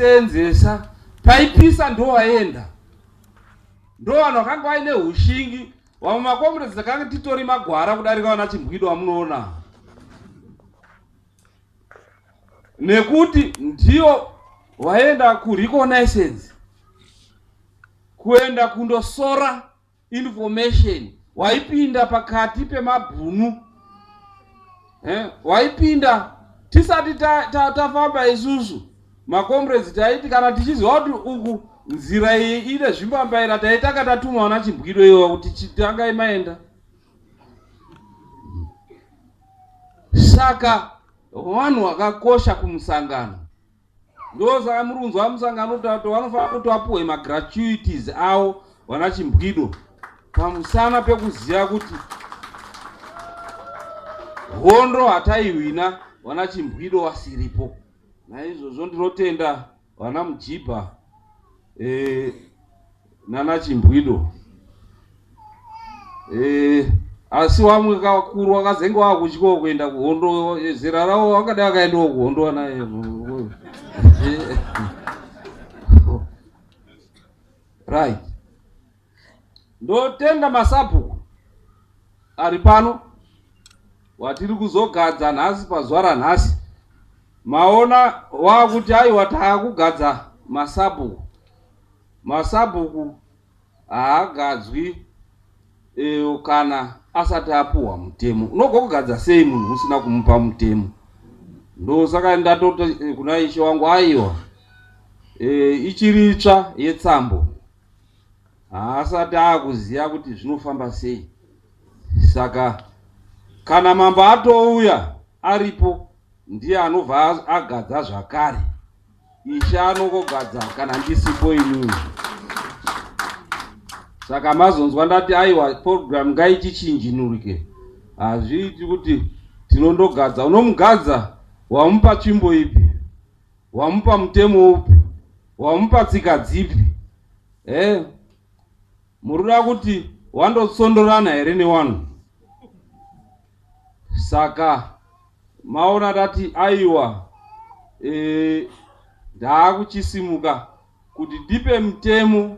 Ndowaisenzesa paipisa, ndowaienda, ndo vanhu vakanga vaine ushingi. Vamwe macomrades takanga titori magwara kudarika vana Chimbwido vamunoona, nekuti ndiyo waenda kureconnaissance, kuenda kundosora information. Waipinda pakati pemabhunu, waipinda tisati tafamba ta, ta isusu macomrades taiti kana tichiziva kuti uku nzira iyi ine zvimbambaira, taitanga tatuma vana Chimbwido iwa kuti chitangai maenda. Saka vanhu vakakosha kumusangano. Ndosaka muri kunzwa musangano tato vanofanira kuti vapuhwe magratuities avo vana Chimbwido, pamusana pekuziva kuti hondo hataihwina vana Chimbwido vasiripo. Naizvozvo ndinotenda vana Mujibha nana Chimbwido, asi vamwe kakuru vakazenge vakutyawo kuenda kuhondo. Zera ravo vakadai vakaendawo kuhondo vana. Right, ndotenda masabhuku ari pano watiri kuzogadza nhasi. Pazuva ranhasi maona wakuti aiwa, taakugadza masabhuku. Masabhuku haagadzwi kana asati apuhwa mutemo. Unogokugadza sei munhu usina kumupa mutemo? Ndosaka ndatoti kuna ishe wangu, aiwa, ichiri itsva yetsambo, haasati aakuziva kuti zvinofamba sei. Saka kana mambo atouya aripo, ndiye anobva agadza zvakare. Ishe anokogadza kana ndisipo inini. Saka mazonzwa ndati aiwa, program ngaichichinjinurike. Hazviiti kuti tinondogadza. Unomugadza, wamupa tsvimbo ipi? Wamupa mutemo upi? Wamupa tsika dzipi? Muruda kuti wandotsondorana here newanhu? Saka maona tati aiwa, ndaakuchisimuka kuti ndipe mutemo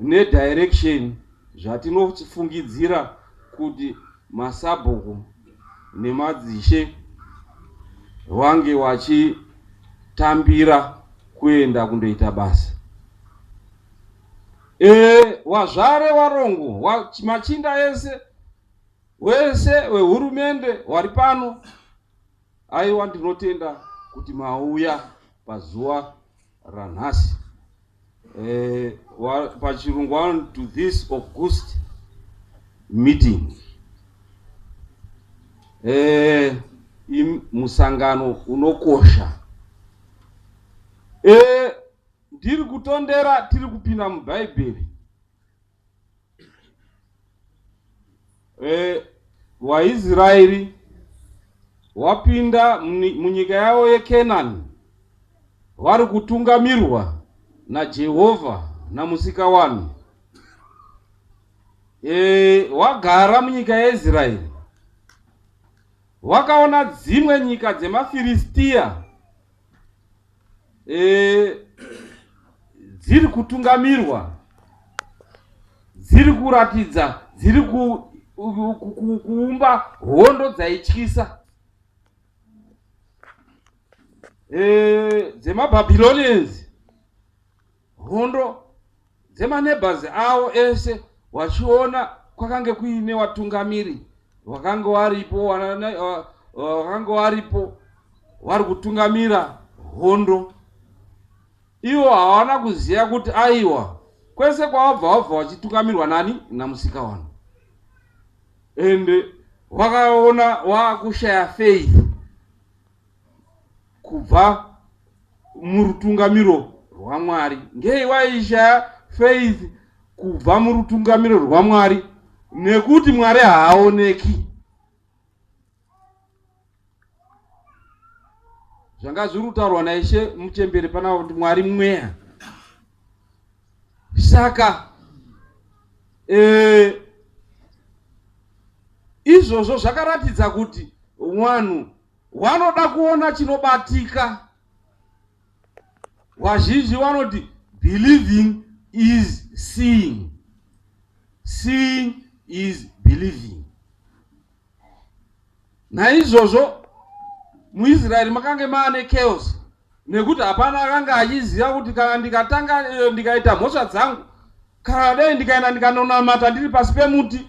nedirection zvatinofungidzira kuti masabhuku nemadzishe wange wachitambira kuenda kundoita basa. Wazvare warongo wa, machinda ese wese wehurumende wari pano, aiwa, ndinotenda kuti mauya pazuva ranhasi. Pachirungu one to this august meeting, musangano unokosha. Ndiri kutondera tiri kupinda mubhaibheri. WaIsraeri wapinda munyika yavo yeKenani, vari kutungamirwa naJehovha naMusikawanhu. Wagara munyika yeIsraeri, wakaona dzimwe nyika dzemaFiristiya dziri kutungamirwa, dziri kuratidza, dziri kuumba hondo dzaityisa, dzemaBabylonians, hondo dzemaneighbors avo ese. Wachiona kwakange kuine watungamiri wakange waripo, wakange waripo vari kutungamira hondo. Ivo hawana kuziva kuti aiwa, kwese kwavabva, wabva wachitungamirwa nani? NaMusikawanhu. Ende wakaona wakushaya faith kubva murutungamiro rwaMwari. Ngei waishaya faith kubva murutungamiro rwaMwari? Nekuti Mwari haaoneki. Zvanga zviri kutaurwa naishe muchembere panapa kuti Mwari mweya. Saka izvozvo zvakaratidza kuti vanhu vanoda kuona chinobatika. Vazhinji vanoti believing is seeing, seeing is believing. Naizvozvo muIsraeri makange maane chaos nekuti hapana akanga achiziva kuti kana ndikatanga eh, ndikaita mhosva dzangu kana dai ndikaenda ndikanonamata ndiri pasi pemuti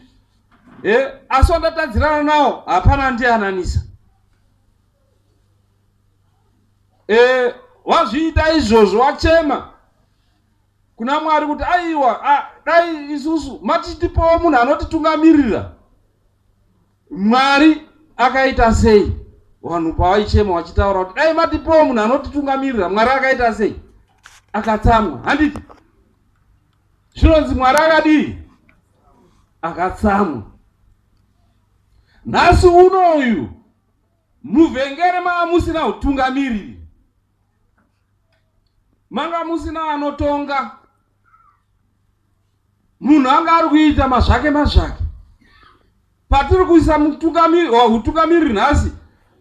eh, asi wandatadzirana nawo hapana andiyananisa. E, wazviita izvozvo wachema kuna Mwari kuti aiwa, dai isusu matitipowo munhu anotitungamirira. Mwari akaita sei? Vanhu pavaichema vachitaura kuti dai matipowo munhu anotitungamirira, Mwari akaita sei? Akatsamwa, handiti? Zvinonzi Mwari akadii? Akatsamwa. Nhasi unoyu muvhengere mava musina utungamiriri, manga musina anotonga, munhu anga ari kuita mazvake mazvake. Patiri kuisa utungamiriri nhasi,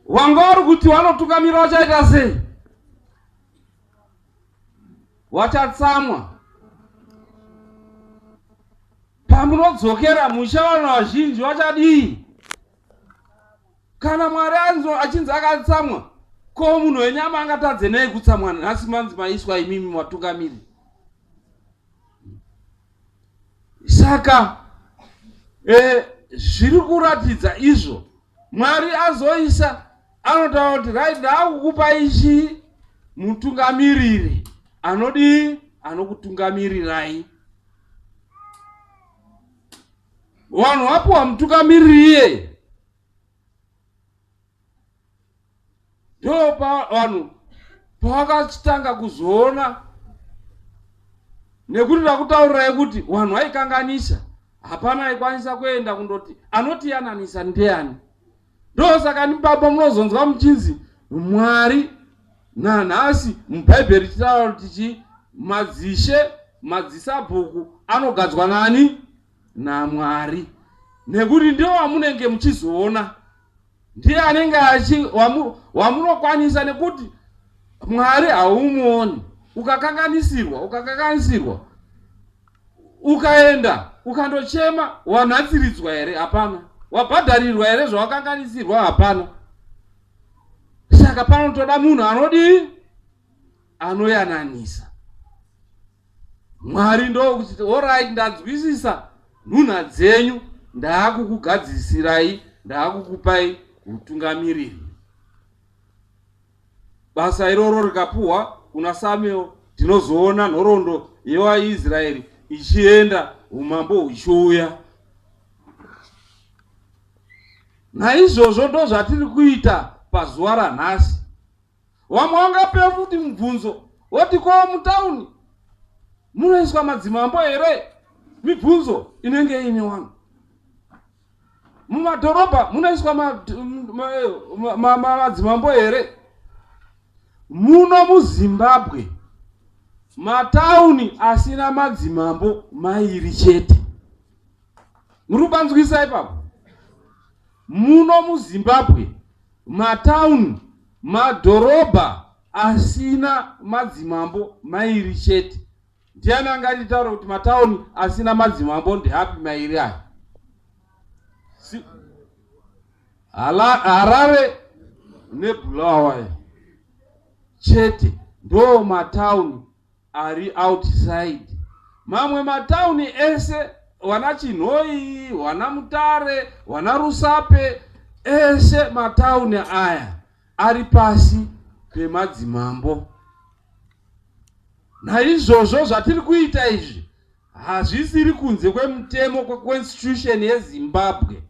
wanga wari kuti wanotungamira wachaita sei? Wachatsamwa. Pamunodzokera musha, vanhu vazhinji vachadii? Kana Mwari achinzi akatsamwa, ko munhu wenyama angatadze nei kutsamwa? Nhasi manzi maiswa imimi vatungamiri. Saka e, zviri kuratidza izvo Mwari azoisa, anotaura kuti right, ndaakukupa ichi mutungamiriri anodii, anokutungamirirai. Vanhu vapuwa mutungamiriri iyeye, ndo vanhu pavakachitanga kuzoona, nekuti ndakutaurirai kuti vanhu vaikanganisa, hapana aikwanisa kuenda kundoti anotiyananisa ndiani. Ndosaka ndibaba munozonzwa muchinzi Mwari nanhasi muBhaibheri tichitaura kuti chi madzishe madzisabhuku anogadzwa nani? NaMwari, nekuti ndiwo wamunenge muchizoona, ndiye anenge achi wamunokwanisa, nekuti Mwari haumuoni. Ukakanganisirwa, ukakanganisirwa ukaenda ukandochema, wanhatsiridzwa here? Hapana. Wabhadharirwa here zvawakanganisirwa? Hapana. Saka panotoda munhu anodii? Anoyananisa. Mwari ndokuti orit, ndanzwisisa nhunha dzenyu, ndaakukugadzisirai, ndaakukupai utungamiriri. Basa iroro rikapuhwa kuna Samuel, tinozoona nhoroondo yevaIsraeri ichienda, umambo huchiuya. Naizvozvo ndozvatiri kuita pazuva ranhasi. Vamwe vangape futi mubvunzo woti ko mutauni munoiswa madzimambo here? Mibvunzo inenge iine vanhu. Mumadhorobha munoiswa madzimambo here? Muno muZimbabwe matauni asina madzimambo mairi chete. Muri kupanzwisa ipapo? Muno muZimbabwe matauni, madhorobha asina madzimambo mairi chete. Ndiani angatitaura kuti matauni asina madzimambo ndeapi mairi aya? Harare neBulawayo chete ndo matauni ari outside. Mamwe matauni ese, wana Chinhoyi, wana Mutare, wana Rusape, ese matauni aya ari pasi pemadzimambo. Naizvozvo zvatiri kuita izvi hazvisiri kunze kwemutemo kweconstitution yeZimbabwe.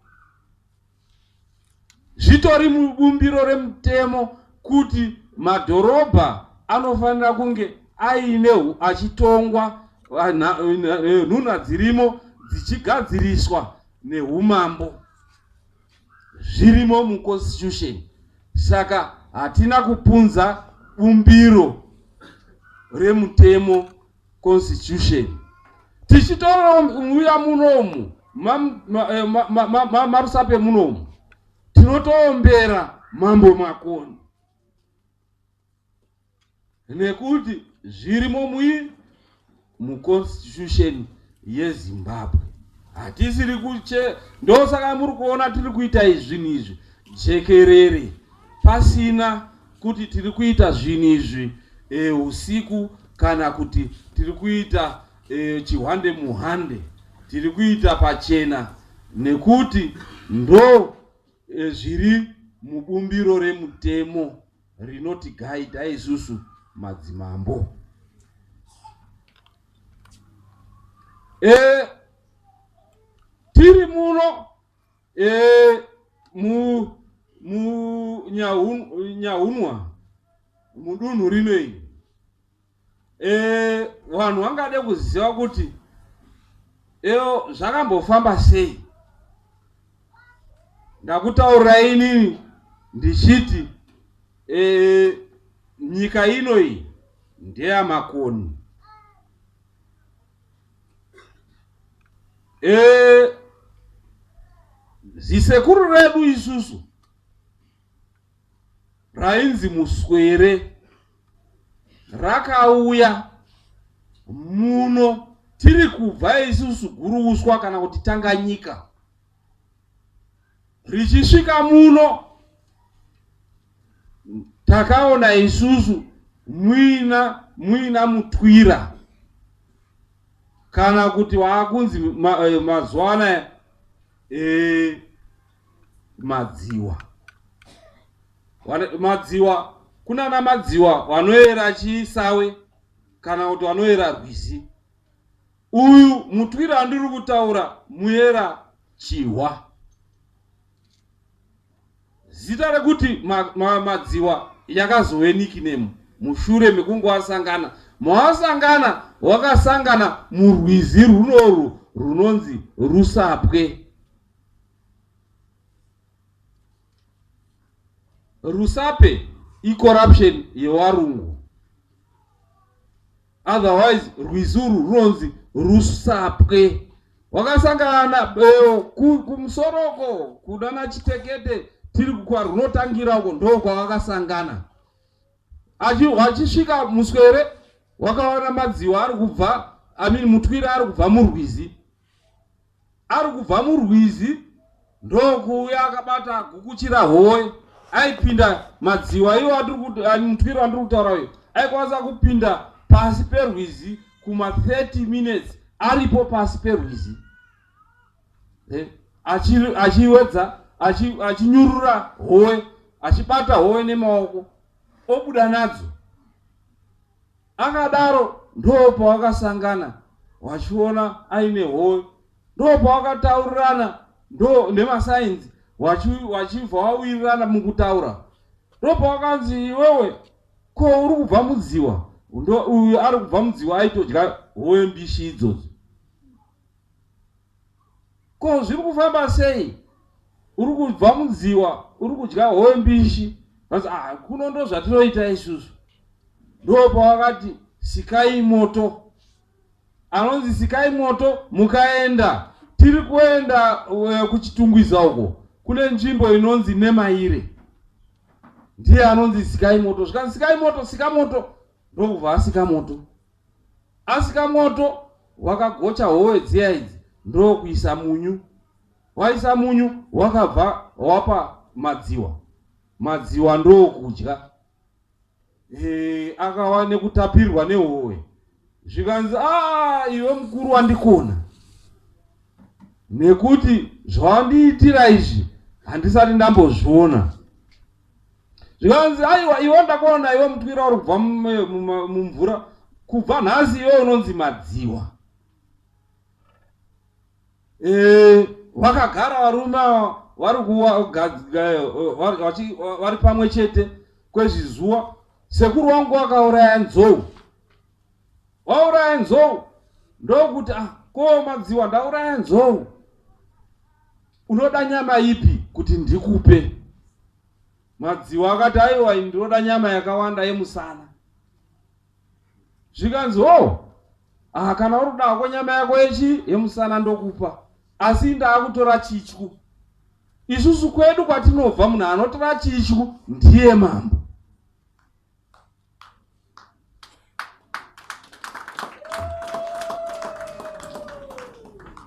Zvitori mubumbiro remutemo kuti madhorobha anofanira kunge aine achitongwa, nhunha dzirimo dzichigadziriswa neumambo. Zvirimo muconstitution. Saka hatina kupunza bumbiro remutemo, constitution. Tichitouya munomu maRusape munomu, tinotoombera Mambo Makoni, nekuti Zvirimo mui muconstitution yeZimbabwe. Hatisiri kuche, ndosaka muri kuona tiri kuita izvinhu izvi jekerere, pasina kuti tiri kuita zvinhu izvi usiku kana kuti tiri kuita chihwande muhande. Tiri kuita pachena nekuti ndo zviri mubumbiro remutemo rinotigaidha isusu madzimambo. Tiri muno mu Nyahunwa mudunhu rino iri, vanhu vangade kuziva kuti eo zvakambofamba sei. Ndakutaurirai inini ndichiti nyika ino iyi ndeyaMakoni. Zisekuru redu isusu rainzi Muswere rakauya muno tiri kubva isusu Guruuswa kana kuti Tanganyika, richisvika muno takaona isusu muina Mutwira, kana kuti waakunzi mazuva anaya Madziwa. Madziwa, kunana Madziwa vanoera Chisawe kana kuti vanoera rwizi. Uyu Mutwira andiri kutaura muera Chihwa. Zita rekuti Madziwa yakazove nickname mushure mekunge wasangana. Mawasangana wakasangana murwizi runoru runonzi Rusapwe. Rusape icorruption yewarungu. Otherwise rwizi urwu runonzi Rusapwe. Wakasangana kumusoroko kunana Chitekete tiri kwarwunotangira uko ndo kwawakasangana. Achisvika Muswere wakawana Madziwa ari kubva, I mean Mutwira ari kubva murwizi. Ari kubva murwizi ndokuuya akabata gukuchira howe. Aipinda Madziwa iwo atiri kuti, Mutwiri wandiri kutaura uyu aikwanisa kupinda pasi perwizi kuma 30 minutes aripo pasi perwizi, achiwedza, achinyurura howe, achibata howe nemaoko obuda nadzo. Akadaro ndo pawakasangana wachiona aine howe, ndo pawakataurirana ndo nemasainzi wachibva wawirirana mukutaura, ndo pawakanzi iwewe ko uri kubva Mudziwa. Ndo uyu ari kubva Mudziwa aitodya howe mbishi idzodzo. Ko zviri kufamba sei? Uri kubva Mudziwa uri kudya howe mbishi. Vanzi, kuno ndo zvatinoita isusu. Ndo pawakati sikai moto. Anonzi sikai moto mukaenda. Tiri kuenda kuChitungwiza uko kune nzvimbo inonzi Nemaire. Ndiye anonzi sikai moto. Zvikanzi sikai moto, sika moto. Ndokubva asika moto. Asika moto wakagocha howe dziya idzi ndokuisa munyu. Waisa munyu wakabva wapa Madziwa. Madziwa ndokudya. Akawa nekutapirwa nehowe. Zvikanzi, iwe mukuru wandikona. Nekuti zvawandiitira izvi handisati ndambozviona. Zvikanzi, aiwa iwe ndakuona iwe Mutwira uri kubva mumvura. Kubva nhasi iwe unonzi Madziwa. Vakagara varume ava vari pamwe chete kwezvizuva. Sekuru wangu wakauraya nzou. Wauraya nzou ndokuti, ko Madziwa ndauraya nzou, unoda nyama ipi kuti ndikupe? Madziwa akati, aiwa ndinoda nyama yakawanda yemusana. Zvikanzi, oh, kana uri kuda hako nyama yako yemusana ndokupa, asi ndaakutora chityu. Isusu kwedu kwatinobva munhu anotora chityu ndiye mambo.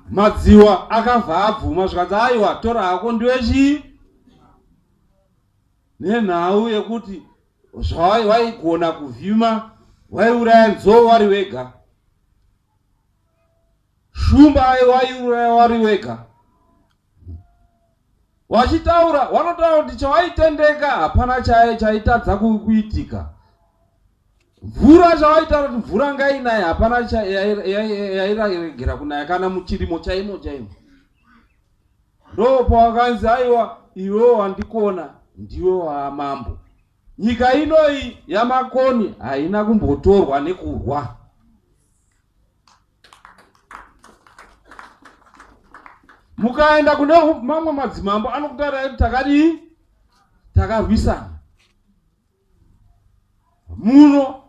Madziwa akabva abvuma zvikanzi aiwa tora hako ndiwe chii nenhau yekuti zvawaigona kuvhima waiuraya nzou wari wega shumba waiuraya wari wega wachitaura wanotaura kuti chawaitendeka hapana chaitadza kuitika mvura chawaitaura kuti mvura ngainaye hapana yairegera kunaya kana muchirimo chaimo chaimo ndopawakanzi aiwa iwe wandikona ndiwe waamambo nyika inoyi yamakoni haina kumbotorwa nekurwa mukaenda kune mamwe madzimambo anokutaurirai kuti takadii takarwisana muno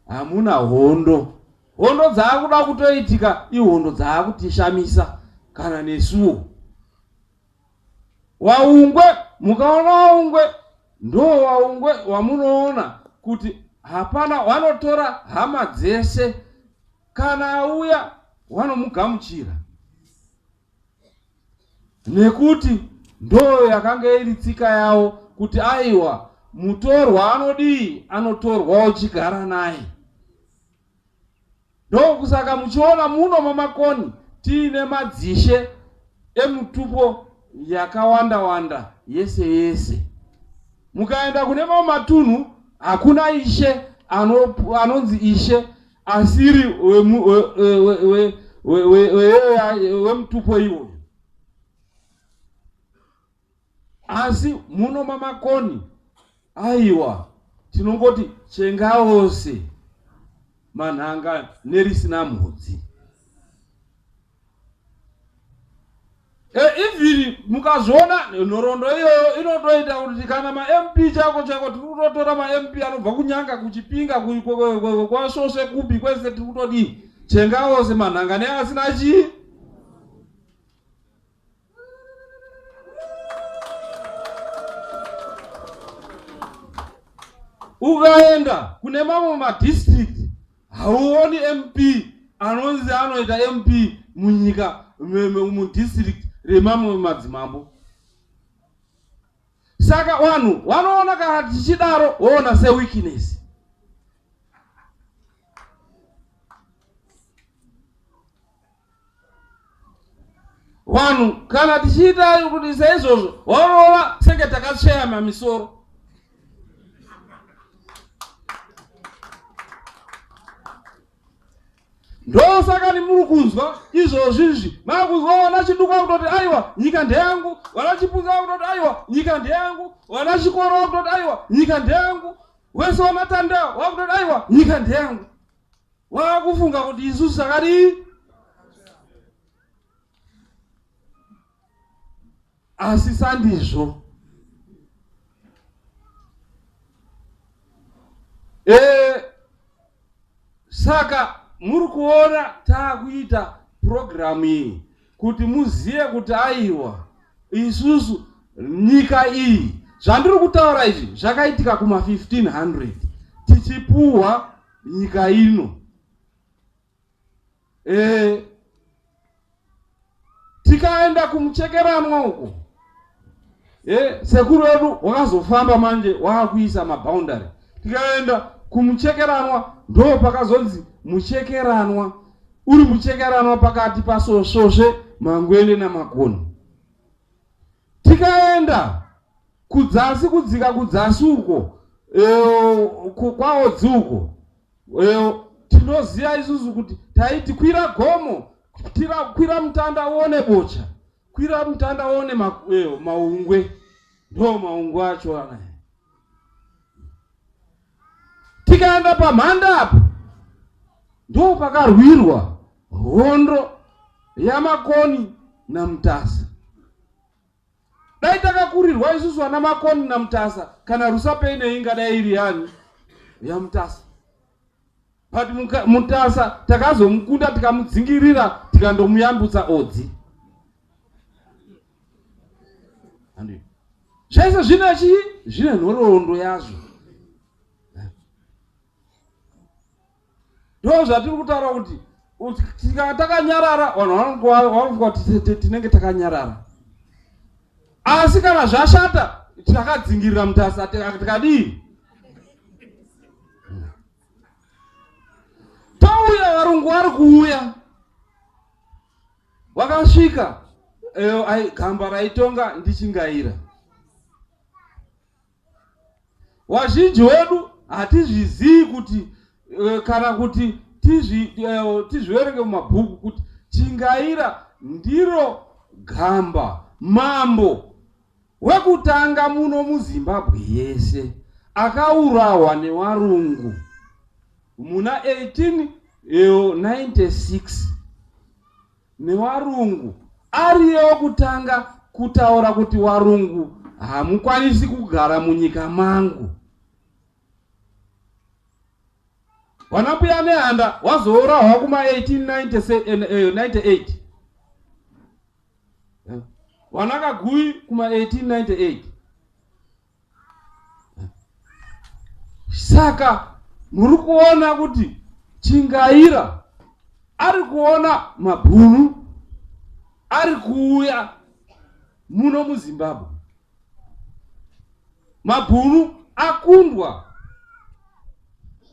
hamuna hondo hondo dzaakuda kutoitika ihondo dzaakutishamisa kana nesuwo waungwe mukaona waungwe ndo waungwe wamunoona kuti hapana wanotora hama dzese kana auya wanomugamuchira nekuti ndo yakanga iri tsika yavo kuti aiwa mutorwa anodii anotorwa uchigara naye Ndokusaka muchiona muno maMakoni tiine madzishe emutupo yakawanda wanda yese yese. Mukaenda kune mamwe matunhu hakuna ishe anonzi ishe asiri wemutupo iwoyo. Asi muno maMakoni aiwa tinongoti chengaose manhanga nerisina mhodzi. E, ivhiri mukazviona nhoroondo iyoyo inotoita kuti kana maMP chako chako tiri kutotora maMP anobva kunyanga kuchipinga kwasvosve kupi kwese tiri kutodii chengaose manhanga neasina chii Ukaenda kune mamwe madistrict hauoni MP anonzi anoita MP munyika mudistrict remamwe madzimambo. Saka vanhu vanoona kana tichidaro voona seweakness. Vanhu kana tichiita kuti saizvozvo vanorova senge takatsveyama misoro. Ndosaka ni muri kunzwa izvozvi izvi makunzwa vana Chiduku kutoti aiwa nyika ndeyangu, vana Chipunza kutoti aiwa nyika ndeyangu, vana Chikoro kutoti aiwa nyika ndeyangu, wese wamatanda wakutoti aiwa nyika ndeyangu. Wakufunga kuti isusu takadii? Asi sandizvo. E, saka muri kuona taakuita purogiramu iyi kuti muzive kuti aiwa isusu nyika iyi zvandiri kutaura izvi zvakaitika kuma 1500 tichipuhwa nyika ino e, tikaenda kumuchekeranwa uko e, sekuru wedu wakazofamba manje waakuisa maboundary tikaenda kumuchekeranwa ndo pakazonzi muchekeranwa uri muchekeranwa pakati pasosvosve mangwene namakoni Tikaenda kudzasi kudzika kudzasi uko e, kwaodzi uko e, tinoziva isusu kuti taiti kwira gomo tira, kwira mutanda uone bocha kwira mutanda uone ma, e, maungwe ndo maungwe acho anaya Tikaenda pamhanda apo ndo pakarwirwa hondo yaMakoni naMutasa. Dai takakurirwa isusu vana Makoni naMutasa kana Rusape inei ingadai iri yani yaMutasa. But Mutasa takazomukunda tikamudzingirira tikandomuyambutsa Odzi. Handi. Zvese zvine chii? Zvine nhoroondo yazvo. Ndo zvatiri kutaura kuti Tikanga takanyarara, vanhu vanofunga kuti tinenge takanyarara, asi kana zvashata takadzingirira Mutasa, tikadii? Touya, varungu vari kuuya, vakasvika gamba raitonga ndiChingaira. Wazhinji wedu hatizvizii kuti kana kuti tizviverenge mumabhuku kuti Chingaira ndiro gamba, mambo wekutanga muno muZimbabwe yese akaurawa newarungu muna 1896 newarungu, ariye wekutanga kutaura kuti warungu hamukwanisi kugara munyika mangu. Vanambuya Nehanda wazourawa kuma 1898, vanaKagui kuma 1898. Saka muri kuona kuti Chingaira ari kuona mabhunu ari kuuya muno muZimbabwe. Mabhunu akundwa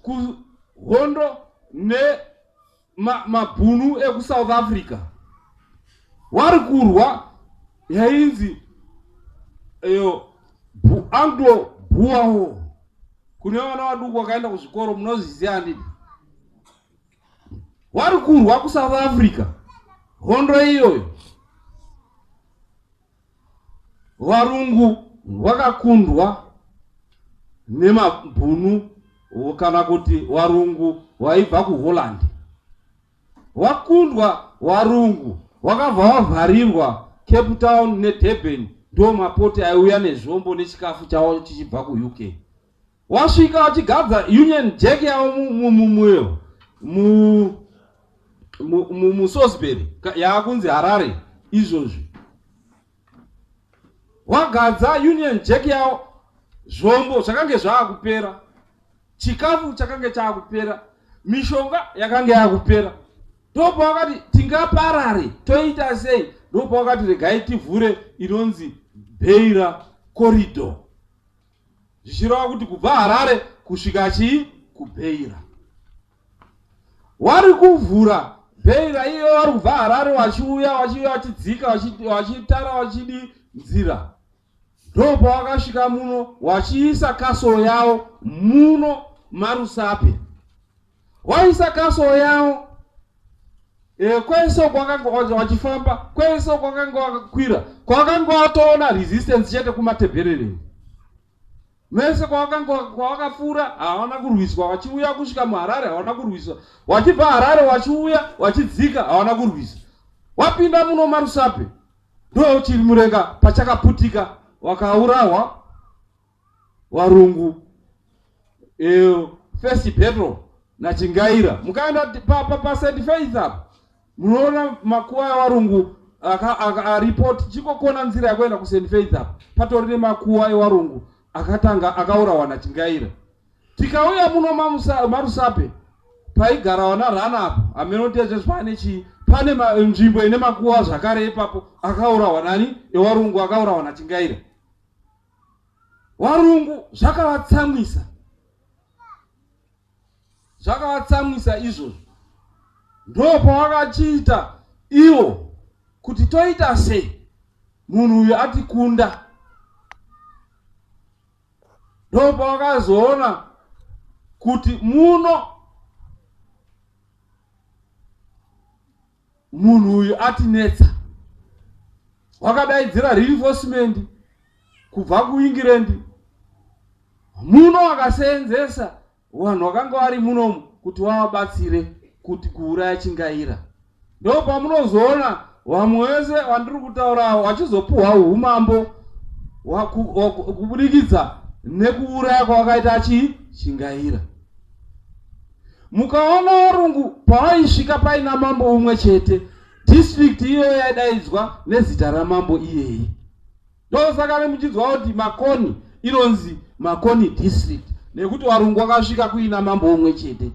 kuhondo nemabhunu ekuSouth Africa, wari kurwa yainzi iyo Anglo Boer War. Kune vana vaduku vakaenda kuzvikoro munozviziva, handiti? Wari kurwa kuSouth Africa hondo iyoyo, varungu vakakundwa nemabhunu, kana kuti varungu vaibva kuHolland wakundwa. Warungu wakabva wavharirwa Cape Town neDurban, ndo mapoti aiuya nezvombo nechikafu chavo chichibva kuUK. Wasvika vachigadza Union Jack yavo mumuyo muSalisbury, yaakunzi Harare izvozvi. Wagadza Union Jack yavo, zvombo zvakange zvaakupera, chikafu chakange chaakupera, mishonga yakange yaakupera. Ndopawakati tingaparare, toita sei? Ndopawakati regai tivhure inonzi Beira Corridor, zvichireva kuti kubva Harare kusvika chii? KuBeira. Wari kuvhura Beira iyo, vari kubva Harare vachiuya, vachiuya vachidzika, vachitara, vachidi nzira. Ndopawakasvika muno, wachiisa castle yavo muno maRusape. Waisa castle yavo kwese kwakanga wachifamba, kwese kwakanga wakakwira, kwakanga watoona resistance chete kuMatebherereni mese. Kwawakanga kwawakapfuura havana kurwiswa. Vachiuya kusvika muHarare havana kurwiswa, wachibva Harare wachiuya wachidzika havana kurwiswa. Wapinda muno maRusape, ndo Chirimurenga pachakaputika, wakaurawa warungu first battle naChingaira. Mukaenda paSt Faith apa munoona makuva ewarungu aripo. Tichikokona nzira yekuenda kuSt Faith apa patori nemakuva ewarungu akatanga akaurawa naChingaira. Tikauya muno maRusape paigara wana rana apo, hamenotezve pane chii, pane nzvimbo ine makuva zvakare ipapo akaurawa nani? Ewarungu akaurawa naChingaira. Warungu zvakavatsamwisa, zvakavatsamwisa izvozvo. Ndo pawakachiita iwo kuti toita sei, munhu uyu atikunda. Ndo pawakazoona kuti muno munhu uyu atinetsa, wakadaidzira reinforcement kubva kuEngland muno, wakaseenzesa vanhu vakanga vari munomu kuti vavabatsire kuti kuuraya Chingaira. Ndo pamunozoona vamwe vese vandiri kutaura vachizopuhwa umambo kubudikidza nekuuraya kwavakaita chii? Chingaira. Mukaona varungu pavaisvika paina mambo umwe chete, district iyoyo yaidaidzwa nezita ramambo iyeye. Ndosaka nemuchinzwa kuti Makoni inonzi Makoni District, nekuti varungu vakasvika kuina mambo umwe chete.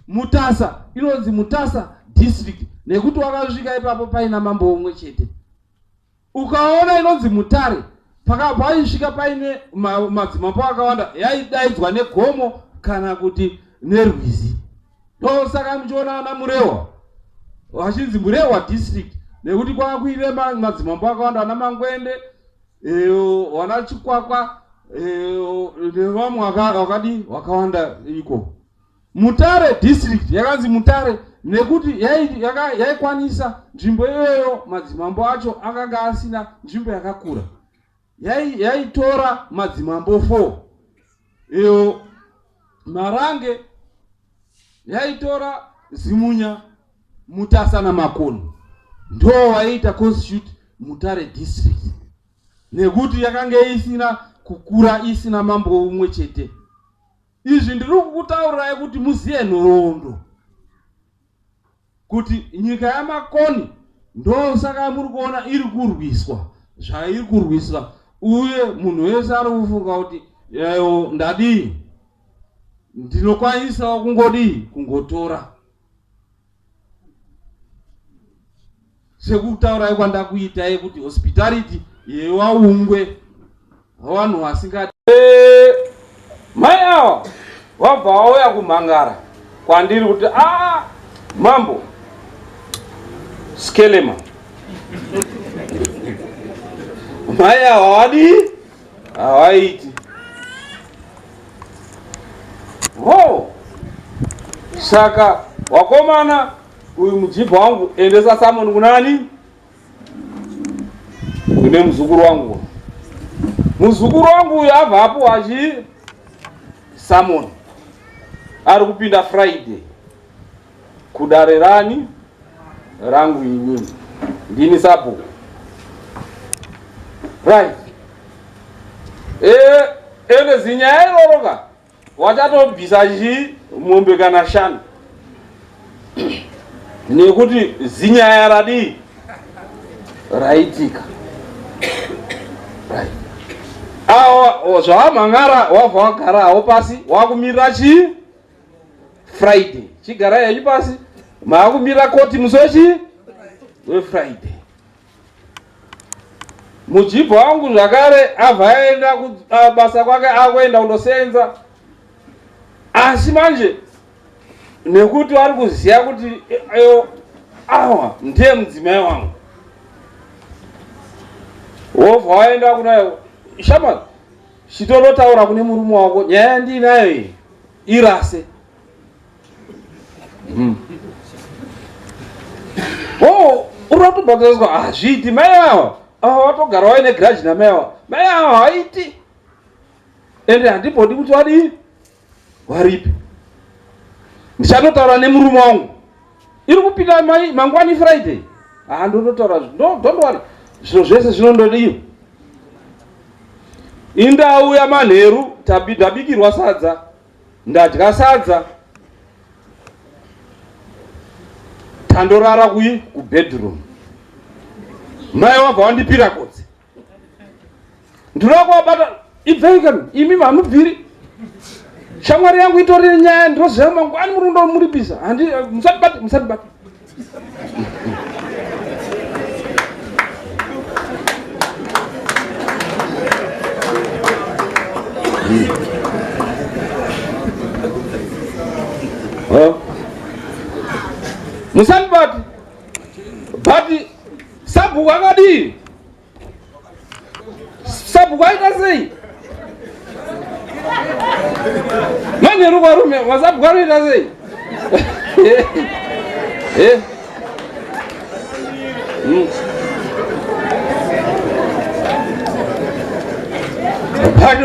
Mutasa inonzi Mutasa district nekuti wakasvika ipapo paina mambo umwe chete. Ukaona inonzi Mutare paisvika paine madzimambo akawanda yaidaidzwa negomo kana kuti nerwizi. Ndosaka muchiona ana Murehwa vachinzi Murehwa district nekuti kwanga kuine madzimambo akawanda ana Mangwende, wana Chikwakwa nevamwe wakadii wakawanda iko. Mutare district yakanzi Mutare nekuti yaikwanisa nzvimbo iyoyo madzimambo acho akanga asina nzvimbo yakakura. Yaitora madzimambo 4. Iyo Marange yaitora Zimunya, Mutasa naMakoni. Ndo waiita constitute Mutare district nekuti yakange isina kukura isina mambo umwe chete. Izvi ndiri kukutaurirai kuti muzive nhoroondo kuti nyika yaMakoni ndosaka muri kuona iri kurwiswa zvairi kurwiswa, uye munhu wese ari kufunga kuti eyo ndadii, ndinokwanisawo kungodii kungotora. Sekutaurai kwandakuitai kuti hospitality yewaungwe vanhu vasingadi. Mai ava vabva vauya kumhangara kwandiri kuti a mambo skelema mai ava vadii havaiti ho saka wakomana uyu mujibha wangu endesa samoni kunani kune muzukuru wangu muzukuru wangu uyu abva apuwa chi samoni ari kupinda Friday kudare rani rangu inini ndini sabhuku right ende zinyaya iroro ka wachatobvisa chii mombe kana shanu nekuti zinyaya radii raitika right awa zvawamhan'ara wabva wagara hawo pasi wakumirira chii Friday chigarai henyu pasi maakumirira koti musi wechii weFriday mujibha wangu zvakare abva aenda kubasa kwake akuenda kundosenza asi manje nekuti vari kuziva kuti ayo awa ndiye mudzimai wangu wobva waenda kuna shama chitonotaura kune murume wako nyaya yandiinayo iyi irase. Oh, uri watobhadhariswa hazviiti mai ava ava watogara waine grudge namai ava mai ava haiti ende handimbodi kuti vadii varipi ndichatotaura nemurume wangu iri kupinda mai mangwani Friday haa ndototaura no don't worry zviro zvese zvinondodiwa indauya manheru ndabikirwa sadza ndadya sadza tandorara kui kubedroom mai wabva wandipira kotsi ndinoda kuvabata ibvei kani imi hamubviri shamwari yangu itori nenyaya ndinoziva mangwani muri kundomuripisa handi musatibate musatibate Musandibate but sabhuku akadii sabhuku aita sei manheru varume vasabhuku anoita sei But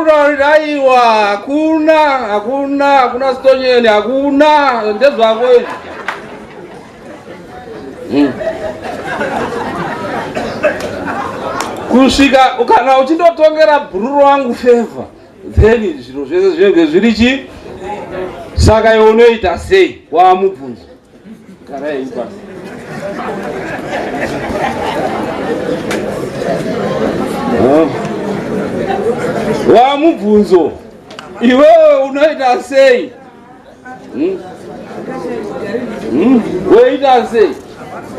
vari aiwa hakuna hakuna hakuna stonyeni hakuna ndezvako izvi. Kusvika kana uchindotongera bhururu wangu favor then zviro zvese zvinenge zviri chi saka iwe unoita sei wamubvunzo garai pasi wamubvunzo iwewe unoita sei? Woita sei?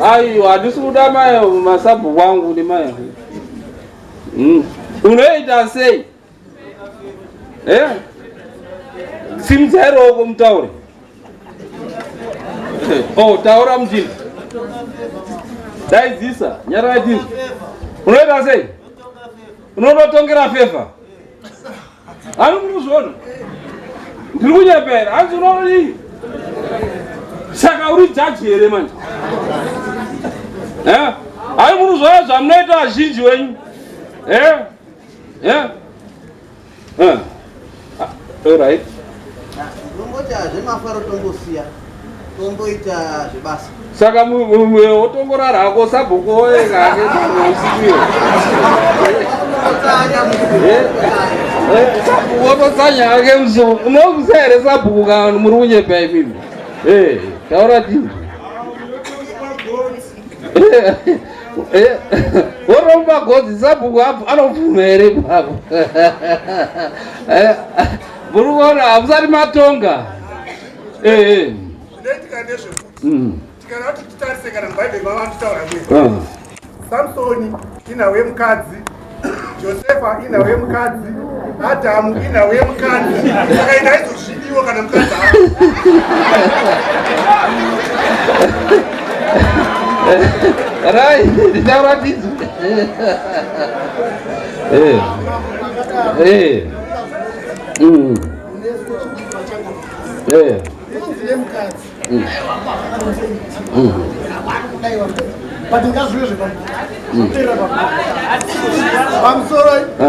Aiwa, handisi kuda mai masabhuku angu nemai. Unoita sei? Eh? Simudzai ruoko mutaure. Oh, taura muchinda. Daidzisa, nyararai tinzwe. Unoita sei? Unototongera fevha. Hani muri kuzviona? Ndiri kunyepera. Hanzi unodii? Saka uri jaji here manje? Eh? Hayi muri kuzviona zvamunoita vazhinji wenyu? Eh? Eh? Eh. Ah, all right. Ndongoti zvemafaro tongosiya tomboita zvebasa. Saka wotongorara hako sabhuku woega hake usiku iyo. Sabhuku wototsanya hake muso. Unokusa here sabhuku kana muri kunyepa imimi? Eh, taura tinzwe. Woromba godzi sabhuku apo anobvuma here ipapo? Muri kuona hamusati matonga. Zvinoitika ndezvekuti tikada kuti titarise kana mubhaibheri mava vanotaura kwega. Samsoni inhau yemukadzi, Josefa inhau yemukadzi, Adhamu inhau yemukadzi. Saka ina aizozvidiwo kana mukadzi ava. Right, nditauratidzwe.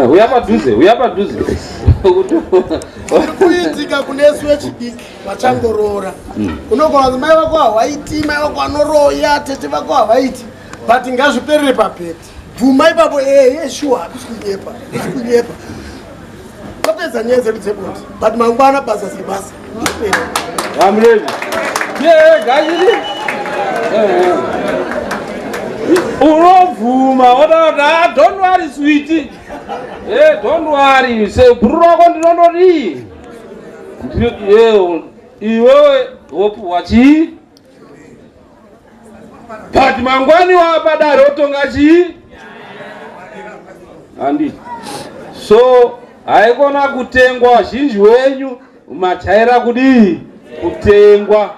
Uya padhuze, uya padhuze. Kuitika kunesu wechidiki vachangoroora, unogona kuti mai vako havaiti, mai vako vanoroya, tete vako havaiti, but ngazviperere pabhedhi. Bvuma ipapo, ehe, shuwa, hakusi kunyepa, hakusi kunyepa. Topedza nyaya dzedu dzebonde, but mangwana basa sebasa. I'm ready. Yeah, gachiri. Unobvuma woda kuti ah, don't worry sweetie. Eh, don't worry. Se bhuru rako ndinondodii? Iwewe wopuwa chii? But mangwani wapadare wotonga chii? Handiti. So haikona kutengwa, vazhinji wenyu majaira kudii? Kutengwa.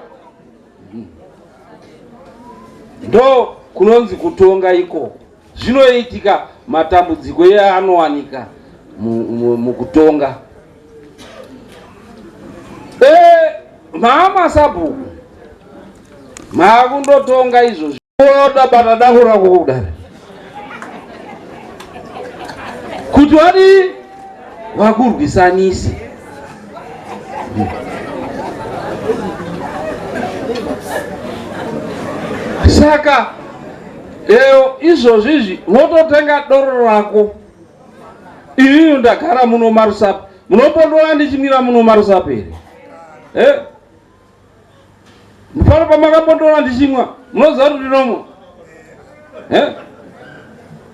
Ndo kunonzi kutonga ikoko. Zvinoitika matambudziko iye anowanika mukutonga. Mama sabhuku makundotonga izvozvi, oda dako rako kudare kuti wadii vakurwisanise. Saka eyo izvozvi izvi wototenga doro rako. Inini ndagara muno marusape, munombondoona ndichimira muno marusape here? Eh? Pano pamakambondoona ndichimwa, munoziva kuti ndinomwa. Eh?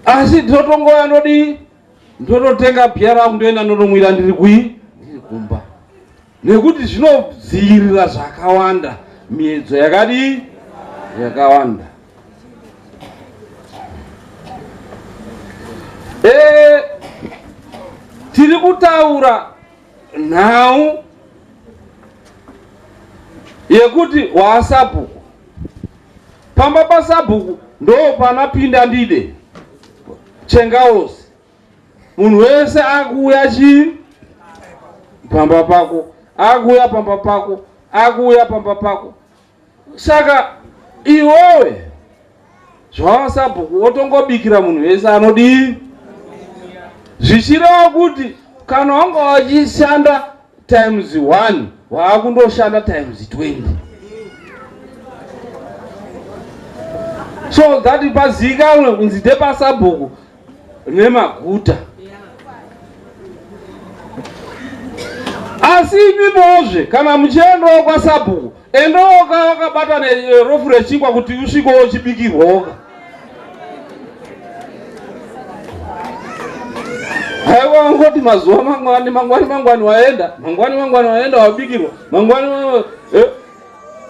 Asi ndinotongoya ndodii? Ndototenga bhiya rangu ndoenda ndonomwira ndiri kui? Ndiri kumba. Nekuti zvinodzivirira zvakawanda, miedzo yakadii? Yakawanda. Tiri kutaura nhau yekuti waasabhuku, pamba pasabhuku ndo panapinda ndide chengaosi, munhu wese akuuya chii pamba pako, akuuya pamba pako, akuuya pamba pako. Saka iwewe zvawasabhuku wotongobikira munhu wese anodii, zvichireva kuti kana wanga wachishanda times 1 waakundoshanda times 20, so that pazivikanwe kunzi ndepasabhuku nemaguta. Asi imimozve kana muchiendawo kwasabhuku, endawo wakabata nerofu rechingwa kuti usvikewo uchibikirwawoka. Haiwa ngoti mazuva mangwani mangwani mangwani waenda, mangwani mangwani waenda wabikirwa, mangwani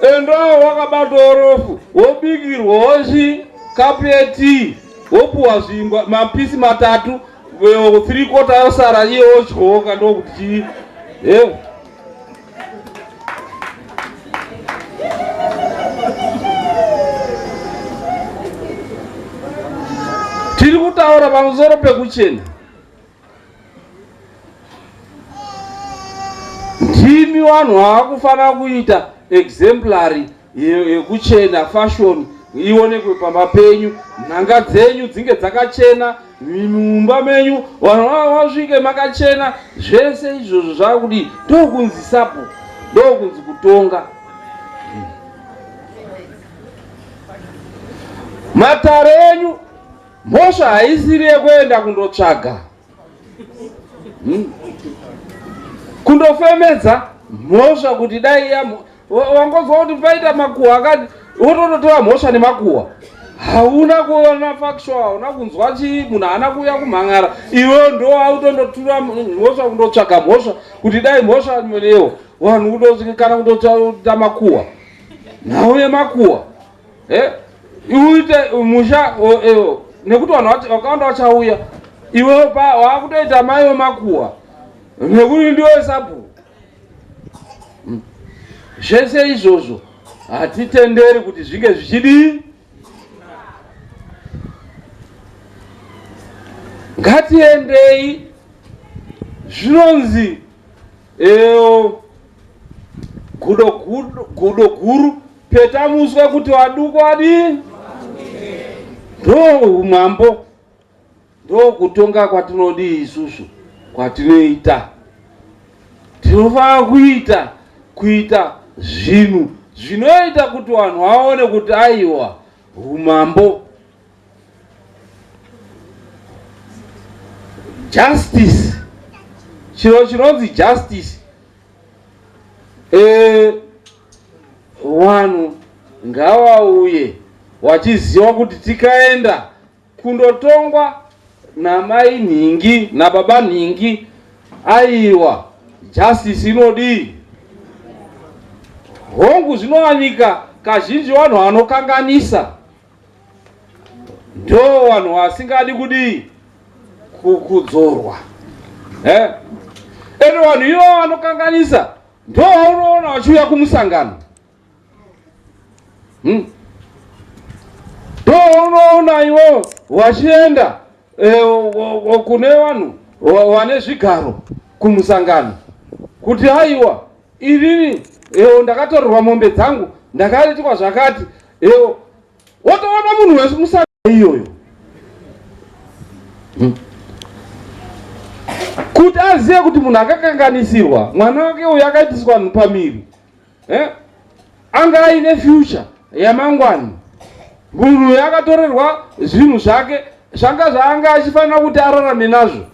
Endawo wakabata orofu wobikirwawo chi kapu yetii wopuwa zvingwa mapisi matatu three quarter yosara iye wodyoka ndokuti chii eh. Tiri kutaura pamusoro pekuchena. Ndimi vanhu vavakufanira kuita exemplary yekuchena fashion ionekwe pamba penyu, nhanga dzenyu dzinge dzakachena, mumba menyu vanhu vasvike makachena. Zvese izvozvo zvakudii? Ndokunzi sapo, ndokunzi kutonga. Matare enyu Mhosva haisiri yekuenda kundotsvaga Kundofemedza mhosva kuti dai wangonzwa kuti paita makuhwa akati wotonotora mhosva nemakuhwa. Hauna kuona factual, hauna kunzwa chii, munhu haana kuuya kumhan'ara, iwe ndo wautondotura mhosva kundotsvaga mhosva kuti dai mhosva neyo vanhu kana kundoita makuhwa, nhau yemakuhwa. Eh, uite musha eh, nekuti vanhu vakawanda vachauya iwe wakutoita mai wemakuwa nekuti ndiwe sabhuku. Zvese izvozvo hatitenderi kuti zvinge zvichidii. Ngatiendei zvinonzi eyo gudo gudo guru peta muswe kuti waduku adii. Ndo umambo, ndo kutonga kwatinodii isusu kwatinoita. Tinofanira kuita zvinhu zvinoita kuti vanhu vaone kuti aiwa umambo. Justice, chiro chinonzi justice, vanhu ngavauye vachiziva kuti tikaenda kundotongwa namai nhingi nababa nhingi, aiwa justice inodii? Hongu, zvinowanika kazhinji vanhu vanokanganisa ndo vanhu vasingadi kudii kudzorwa. Ende vanhu ivo vanokanganisa ndo vaunoona vachiuya kumusangano. Ndo vaunoona ivo vachienda kune vanhu vane zvigaro kumusangano kuti aiwa inini ndakatorerwa mombe dzangu, ndakaitwa zvakati. Wotoona munhu wemusangano iyoyo kuti azive kuti munhu akakanganisirwa mwana wake uyu akaitiswa pamiri, anga aine future yamangwani. Munhu uyu akatorerwa zvinhu zvake zvanga zvaanga achifanira kuti ararame nazvo.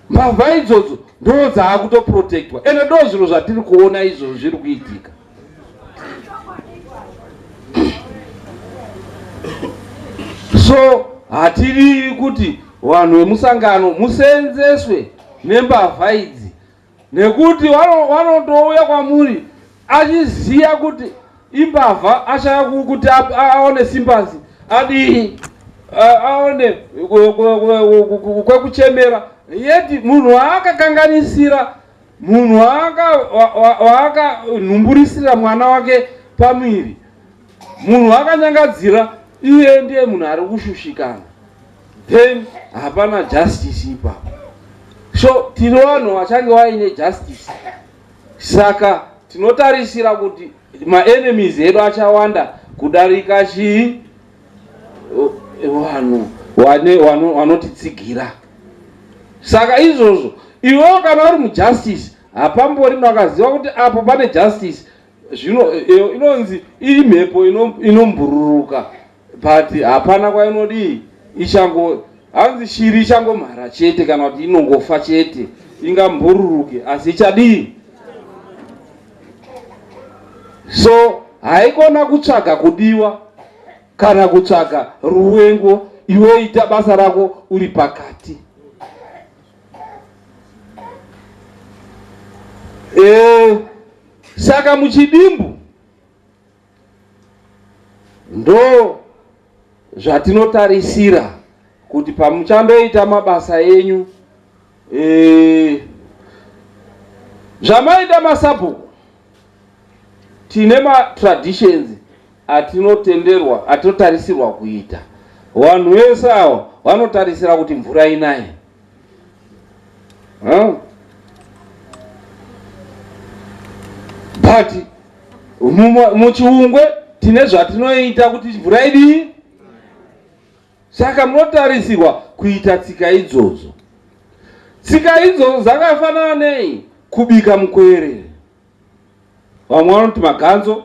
Mbavha idzodzo ndo dzaakutoprotectwa, ende ndo zviro zvatiri kuona izvozvo zviri kuitika. So hatirivi kuti vanhu vemusangano museenzeswe nembavha idzi, nekuti vanotouya kwamuri achiziva kuti imbavha, ashaya kuti aone sympathy, adii, aone kwekuchemera, yeti munhu waakakanganisira, munhu waakanhumburisira mwana wake pamwiri, munhu akanyangadzira, iye ndiye munhu ari kushushikana. Then hapana justice ipapo. So tiri vanhu vachange vaine justice, saka tinotarisira kuti maenemies edu achawanda kudarika chii vanhu vanotitsigira. Saka izvozvo iwewo kana uri mujustice hapambori akaziva kuti apo pane justice, zvino inonzi imhepo inombururuka, but hapana kwainodii, ichango hanzi shiri ichangomhara chete, kana kuti inongofa chete, ingambururuke asi ichadii? So haikona kutsvaga kudiwa kana kutsvaga ruwengo, iwe ita basa rako uri pakati. Saka muchidimbu Ndo zvatinotarisira kuti pamuchandoita mabasa enyu e, zvamaita masabhuku tine matraditions atinotenderwa atinotarisirwa kuita. Vanhu vese ava vanotarisira kuti mvura inaye. Huh? But muchiungwe tine zvatinoita kuti mvura idii. Saka munotarisirwa kuita tsika idzodzo. Tsika idzodzo dzakafanana nei? Kubika mukwere. Vamwe vanoti maganzo,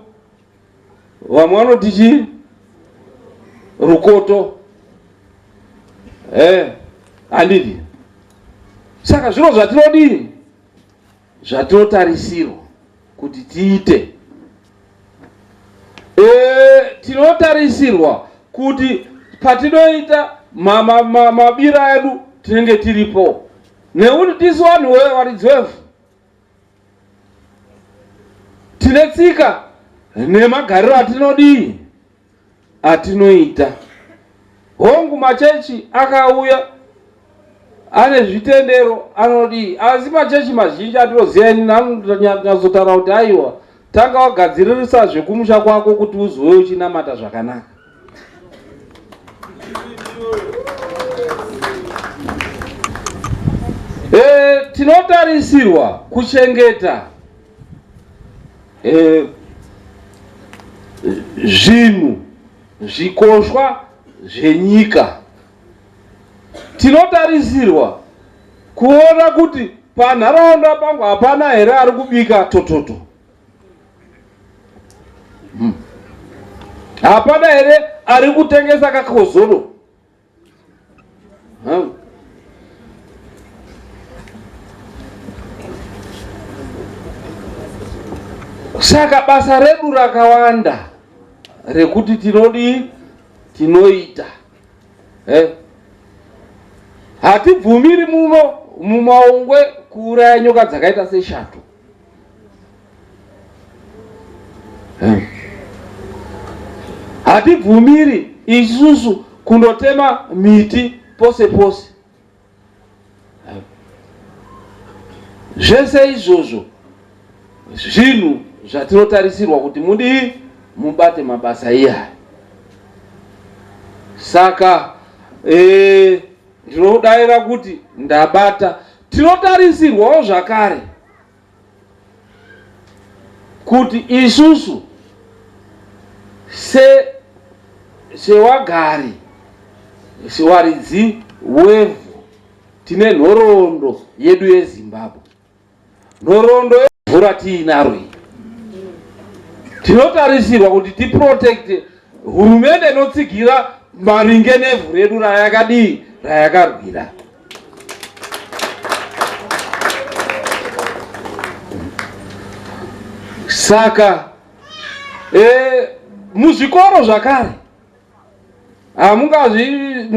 vamwe vanoti chii, rukoto. Handiti? Saka zviro zvatinodii, zvatinotarisirwa kuti tiite. Tinotarisirwa kuti patinoita mabira edu tinenge tiripo, nekuti tisu vanhu varidzi vevhu tine tsika nemagariro atinodii atinoita. Hongu, machechi akauya ane zvitendero anodii, asi machechi mazhinji atinoziva ini anonyatsotaura kuti aiwa, tanga wagadziririsa zvekumusha kwako kuti uzove uchinamata zvakanaka. Tinotarisirwa kuchengeta zvinhu zvikoshwa zvenyika. Tinotarisirwa kuona kuti panharaunda pangu hapana here ari kubika tototo. Hapana here ari kutengesa kakozoro. Saka basa redu rakawanda rekuti tinodii, tinoita. Hatibvumiri muno mumaungwe kuuraya nyoka dzakaita seshato. Hatibvumiri isusu kundotema miti pose pose. Zvese izvozvo zvinhu zvatinotarisirwa kuti mudii, mubate mabasa iyayo. Saka ndinodaira kuti ndabata. Tinotarisirwawo zvakare kuti isusu sewagari sewaridzi wevhu tine nhoroondo yedu yeZimbabwe. Nhoroondo yemvura tiinaro iyi. Tinotarisirwa kuti tiprotecte hurumende inotsigira maringe nevhu redu rayakadii, rayakarwira. Saka muzvikoro zvakare hamungazvi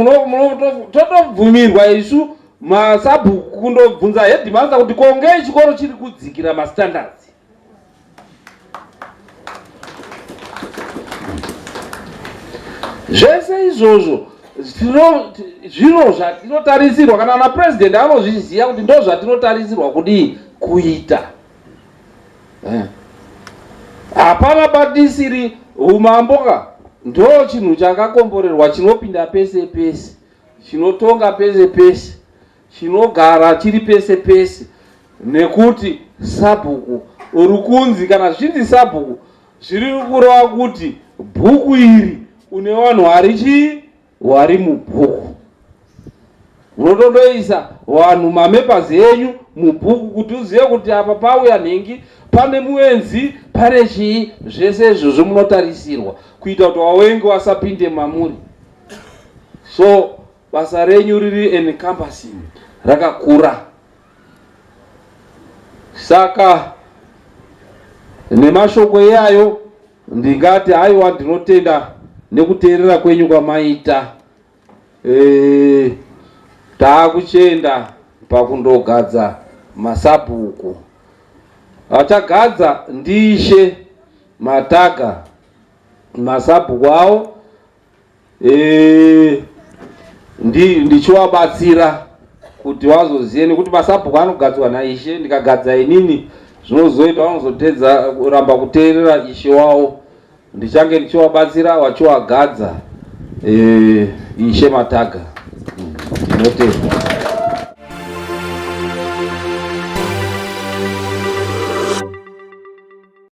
totobvumirwa isu masabhuku kundobvunza headmaster kuti kongei chikoro chiri kudzikira mastandards. Zvese izvozvo zviro zvatinotarisirwa, kana na president anozviziva kuti ndo zvatinotarisirwa kudii kuita. Hapana patisiri umambo ka, ndo chinhu chakakomborerwa chinopinda pese pese, chinotonga pese pese, chinogara chiri pese pese, nekuti sabhuku uri kunzi, kana zvichinzi sabhuku zviri kureva kuti bhuku iri une vanhu vari chii, vari mubhuku. Unotondoisa vanhu mamepazi enyu mubhuku kuti uzive kuti apa pauya nhingi, pane muenzi, pane chii. Zvese izvozvo munotarisirwa kuita kuti vawengi vasapinde mamuri. So basa renyu riri encompassing, rakakura. Saka nemashoko iyayo ndingati haiwa, ndinotenda nekuteerera kwenyu kwamaita. Taakuchienda pakundogadza masabhuku. Achagadza ndiShe Mataga. Masabhuku avo e, ndichiwabatsira kuti wazozive nekuti masabhuku anogadzwa naishe. Ndikagadza inini zvinozoita vanozotedza kuramba kuteerera ishe wavo. Ndichange ndichiwabatsira wachiwagadza, ishe Mataga. Ndinotenda.